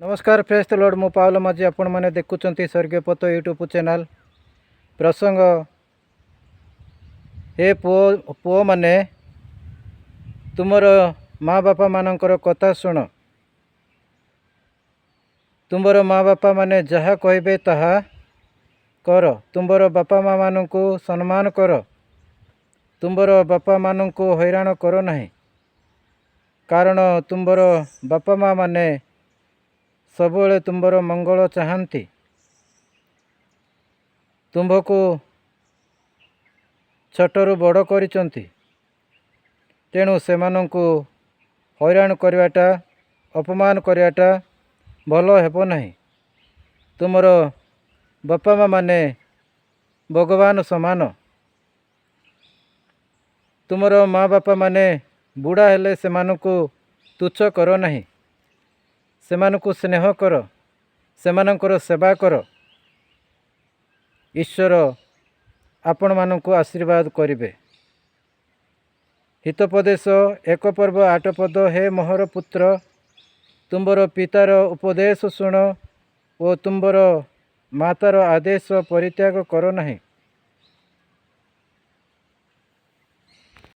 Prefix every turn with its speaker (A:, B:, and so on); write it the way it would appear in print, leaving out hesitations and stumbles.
A: ନମସ୍କାର, ପ୍ରେଜ୍ ଦ ଲର୍ଡ଼। ମୁଁ ପାଉଲ ମାଝି। ଆପଣମାନେ ଦେଖୁଛନ୍ତି ସ୍ୱର୍ଗୀୟ ପଥ ୟୁଟ୍ୟୁବ୍ ଚ୍ୟାନେଲ୍। ପ୍ରସଙ୍ଗ: ହେ ପୁଅମାନେ, ତୁମର ମା ବାପାମାନଙ୍କର କଥା ଶୁଣ। ତୁମର ମା ବାପାମାନେ ଯାହା କହିବେ, ତାହା କର। ତୁମର ବାପା ମାଆମାନଙ୍କୁ ସମ୍ମାନ କର। ତୁମର ବାପାମାନଙ୍କୁ ହଇରାଣ କର ନାହିଁ, କାରଣ ତୁମ୍ଭର ବାପା ମାଆମାନେ ସବୁବେଳେ ତୁମ୍ଭର ମଙ୍ଗଳ ଚାହାନ୍ତି। ତୁମ୍ଭକୁ ଛୋଟରୁ ବଡ଼ କରିଛନ୍ତି। ତେଣୁ ସେମାନଙ୍କୁ ହଇରାଣ କରିବାଟା, ଅପମାନ କରିବାଟା ଭଲ ହେବ ନାହିଁ। ତୁମର ବାପା ମାଆମାନେ ଭଗବାନ ସମାନ। ତୁମର ମା ବାପାମାନେ ବୁଢ଼ା ହେଲେ ସେମାନଙ୍କୁ ତୁଚ୍ଛ କର ନାହିଁ। ସେମାନଙ୍କୁ ସ୍ନେହ କର, ସେମାନଙ୍କର ସେବା କର। ଈଶ୍ୱର ଆପଣମାନଙ୍କୁ ଆଶୀର୍ବାଦ କରିବେ। ହିତୋପଦେଶ 1 ପର୍ବ 8 ପଦ: ହେ ମୋହର ପୁତ୍ର, ତୁମ୍ଭର ପିତାର ଉପଦେଶ ଶୁଣ ଓ ତୁମ୍ଭର ମାତାର ଆଦେଶ ପରିତ୍ୟାଗ କର ନାହିଁ।